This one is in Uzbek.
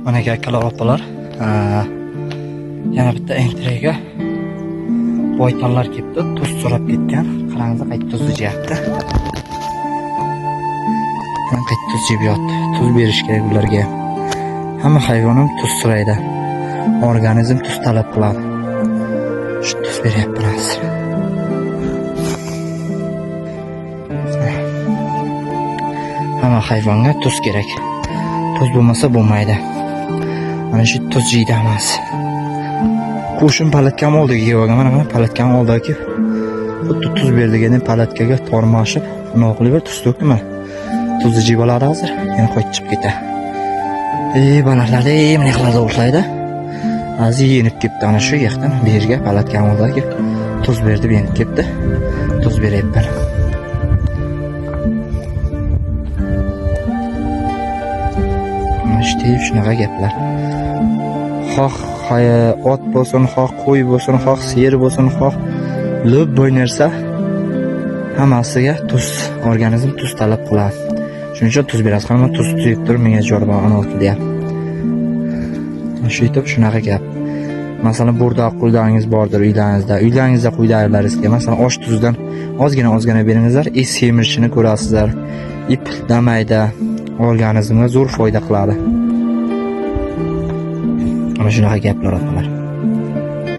Mana akalar, opalar, yana bitta entrega boytallar kelibdi, tuz so'rab ketgan. Qarangizlar, qayta tuzni yeyapti. Mana qayta tuz yeb yotdi. Tuz berish kerak ularga. Hamma hayvon ham tuz so'raydi. Organizm tuz talab qiladi. Shu tuz beryapman hozir. Hamma hayvonga tuz kerak. Tuz bo'lmasa bo'lmaydi. Mana shu tuz yeydi hammasi. Qo'shim palatkam oldiga kelib olgan. Mana palatkam oldiga kelib. Xuddi tuz berdigandek palatkaga tormashib, nima qilib bir tuz to'kdi mana. Tuzni yeb oladi hozir, yana qaytib chiqib ketadi. Ey bolalar, ey mana qiladi o'xshaydi. Hozir yenib ketdi ana shu yoqdan bu yerga palatkam oldiga kelib tuz berdi, yenib ketdi. Tuz beryapman. Mana shu deyip shunaqa gaplar. Xoh ot bo'lsin, xoh qo'y bo'lsin, xoh sigir bo'lsin, xoh любой narsa hammasiga tuz, organizm tuz talab qiladi. Shuning uchun tuz berasiz. Hamma tuz tuyib turib menga javob anavi deyapti. Shu aytib shunaqa gap. Masalan, bo'rdoq qo'ylaringiz bordir uylaringizda. Uylaringizda qo'ylaringizga masalan osh tuzidan ozgina ozgina beringizlar, es semirishini ko'rasizlar. Ip damayda organizmga zo'r foyda qiladi. Mana shunaqa gaplar opalar.